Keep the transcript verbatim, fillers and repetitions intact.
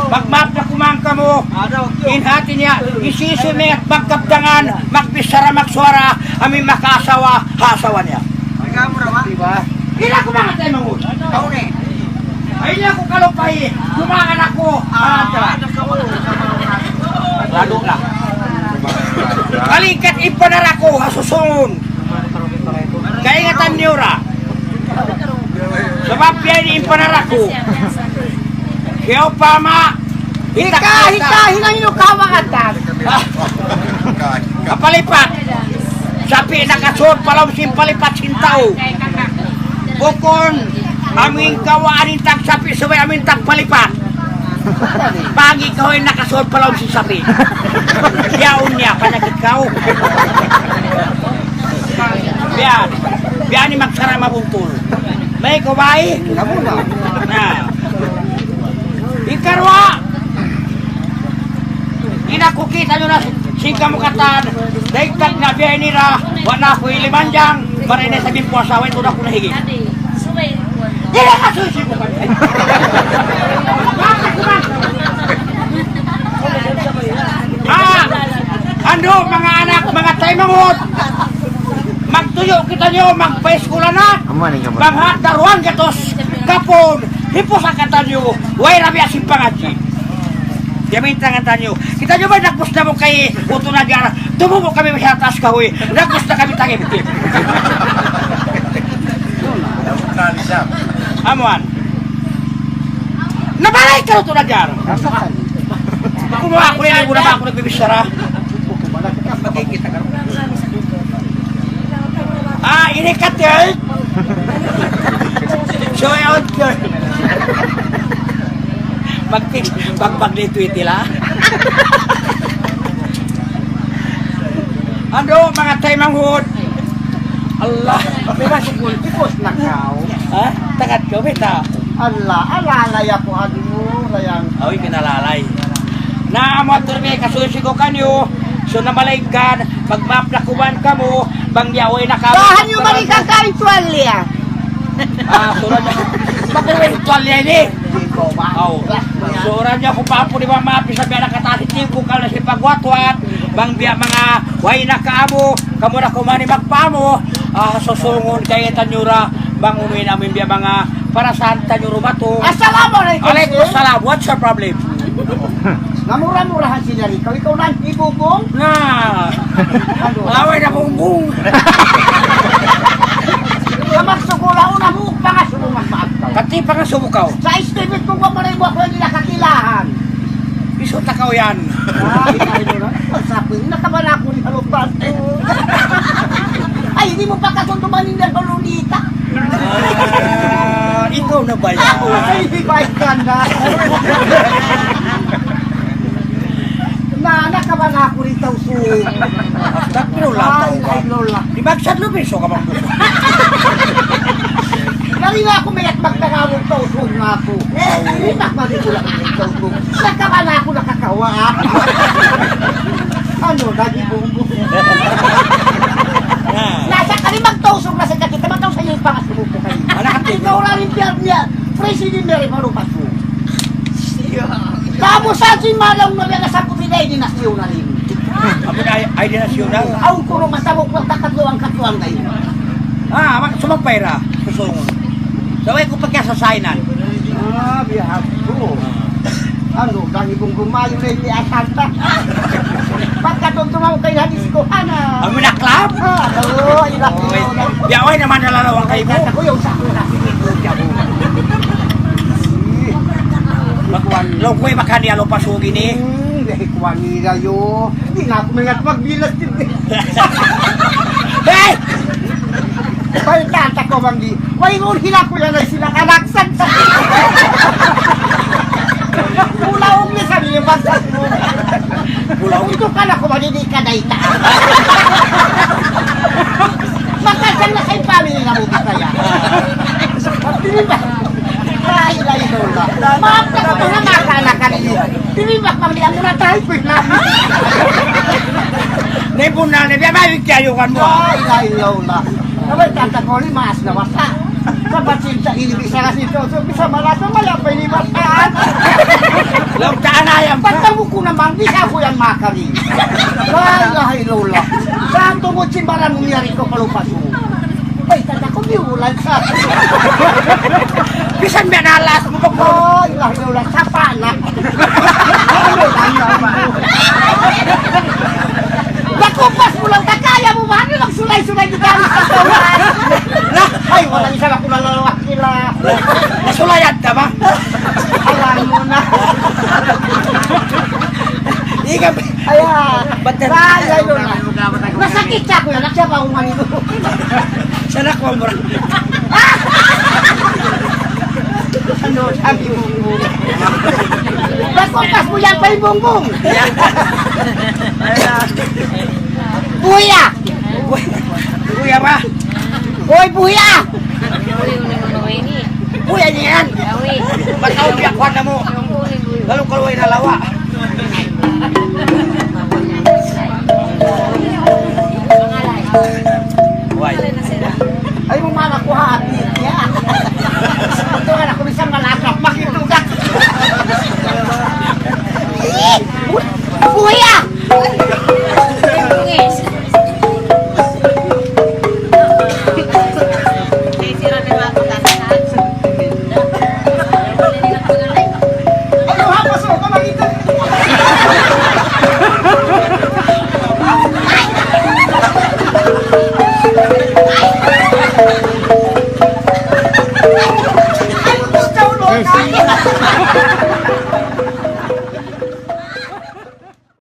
Magmaap na kuman kamu. In hati niya, hisiyu-siyu in magkabtangan, magbichara, magsuwara, amu in makaasawa ha asawa niya. Di ba? Di' na aku mangatay manghud. Ayaw niyu aku kalupahi. Dumagan aku. Ah, lalu na. Balikan in panara ku ha susungun. Kaingatan niyu ra. Sabab biya' ini in panara ku. Kaya upama, hika, hika, hinang inu ka mangatay. Ah. Kapalipat. Sapi' nakasud pa lawm sin palipat sin tau. Bukun, amu in kawaan in tagsapi', subay amu in tagpalipat. Pagi kaw in nakasud pa lawm sin sapi'. Yaun niya, panyakit kaw. Biya', biya' ini magsara' mabuntul. May kaw bay? Na. Ikaruwa. Ina ku kita nyo na sin kamu katan. Daigdag na biya' ini ra. Wa' na aku ilimanjang. Maray na sa' bin puasa, way tuud aku nahigi. Di' na kasusi ku. Ah, andu', manga anak, manga taymanghud. Magtuyu' kitaniyu, magpa-iskul na. Amu in kamu. Bang ha daruwang gatus kapun, hipusa kitaniyu, way ra biya' sin pangadji'. Diyamintangan taniyu. Kitaniyu ba nagpus na mu kay Utu Nagar, tumubu' kami sa taas kahuy, nagpus na kami tagiptip. Amuan. Nabalay ka, Utu Nagar. Kumuha' aku ini, muna ba aku nagbibichara? Ah, ini katil. So, yun, yun. Magpig-, magpag-retweet nila. Andu', manga taymanghud. Allah. May masikul, tipus na kaw. Ha? Tagat ko, bita. Allah, alalay aku, aduh, layang. Awi, pinalalay. Na, amu atu in kasusi ku kaniyu. So, namalayngkan, magmaap na kuman kamu, bang yawa na kamu. Bahan niyu balikan ka in tuwalya. Ah, sura niya. Bakit may tuwalya ini? Aw. Sura niya ku pa apu di ba maapi sa biya' na kataas in tingku, kal na sin pagwatwat, bang biya' manga way na kaamu, kamu na kuman in magpaamu, ah, susungun kay taniyu ra, bang unu in amu in biya' manga parasahan taniyu rumatung. Assalamu alaykum, sir. Alaykum salam. What's your problem? Namura-murahan sin yari kaw, ikaw na in hibubung? Na. Anu? Away na bungbung. Kaya magsukul aku na mu, pangasubu magmaap kaw. Kati pangasubu kaw. Sa estimate ku, wa pa rin mu aku nila kakilahan. Bisu ta kaw yan. Ah, ikaw na. Sabi, nakabalakul na lupa. Ay, di' mu pa kasunduman in Lolita. Ah, ikaw na ba yan? Ay, baikan na. Na, nakabalakul in Tausug. Astagfirullah. Ay, ay, Lola. Di' magsad lu piso ka bang? Dari na aku mayat magtagalog Tausug na aku. Di' na mali ko lang in Tausug. Nakabalakul, nakakawa. Anu, lagi bumbu. Na. Nasa kali magtausug na sa kita, mataw sa iyo pangasubu ku kayo. Anak, ikaw lang in piyag niya, president niya rin marupat mo. Tapos sa akin, malaw na yan, nasa ko pinay, di na siyo na rin. Amu in ay, ay di nasyonal. Aw, kuro, matabok lang, takatlo ang katlo ang kayo. Ah, mak-, sumagpay ra, susungon. Sa way ku pa kaya sa sainan. Ah, biya' hapon. Anu, kami kung gumayo na ini asanta. Pagkatuntunan ko kayo hadis ko, ana. Amu in aklap? Ah, oo, ila. Biya' way na man nalalawa kayo mo. Ako yung sa ako na, sige, sige, ako. Lakuan, lakuan, makani alo pasugi ni. Hmm, dahil kuwan nila yo. Di' na aku maingat magbilas din. Hey! Palitan ta ko, Bang Di. Wayruun hila ku yan ay sila kalaksan. Pulaong ni sa niya, basta. Pulaong. Ito ka na ko, Bang Di, di' ka na ita. Makasal na kay family na mo, Bisaya. Di ba? La ilaha illallah. Maaf na sa mga nakanakan niyo. Di ba, pamilya mo na tayo, Kuya Nani? Naipunan na, biya' may kiyayukan mo. La ilaha illallah. Abay, tanta ko ni maas na basa. Kapatid sa ini, bisa kasi ito. So, bisa malasa, maya pa ini basa. Pagkamu ku naman, di' sa aku yan makari. La ilaha illallah. Sa' tungud sin baran mu miyari kaw pa lupa' ku. Ay, tata ko, miyulan sa. Bisan biya' na alas mu pa ko. La ilaha illallah, sapa na. Nakupas mu lang, kakaya mu ba? Ano lang sulay-sulay di' kami sa tawad? Ay, walang isa na kulang na lang sila. Nasulayan ka ba? Alam mo na. Di' ka. Ayan. Ba't yan? Ay, ay, ay. Nasakit siya, kuya. Nagsiya pa umani mo. Siya na, kuha mo rin. Ano, sabi mo? Ba't mo, ba't mo yan pa yung bongbong? Buya! Buya ba? Hoy, buya! Buya niya yan! Ba't ako piyakuan na mo? Lalu kaluway na lawa.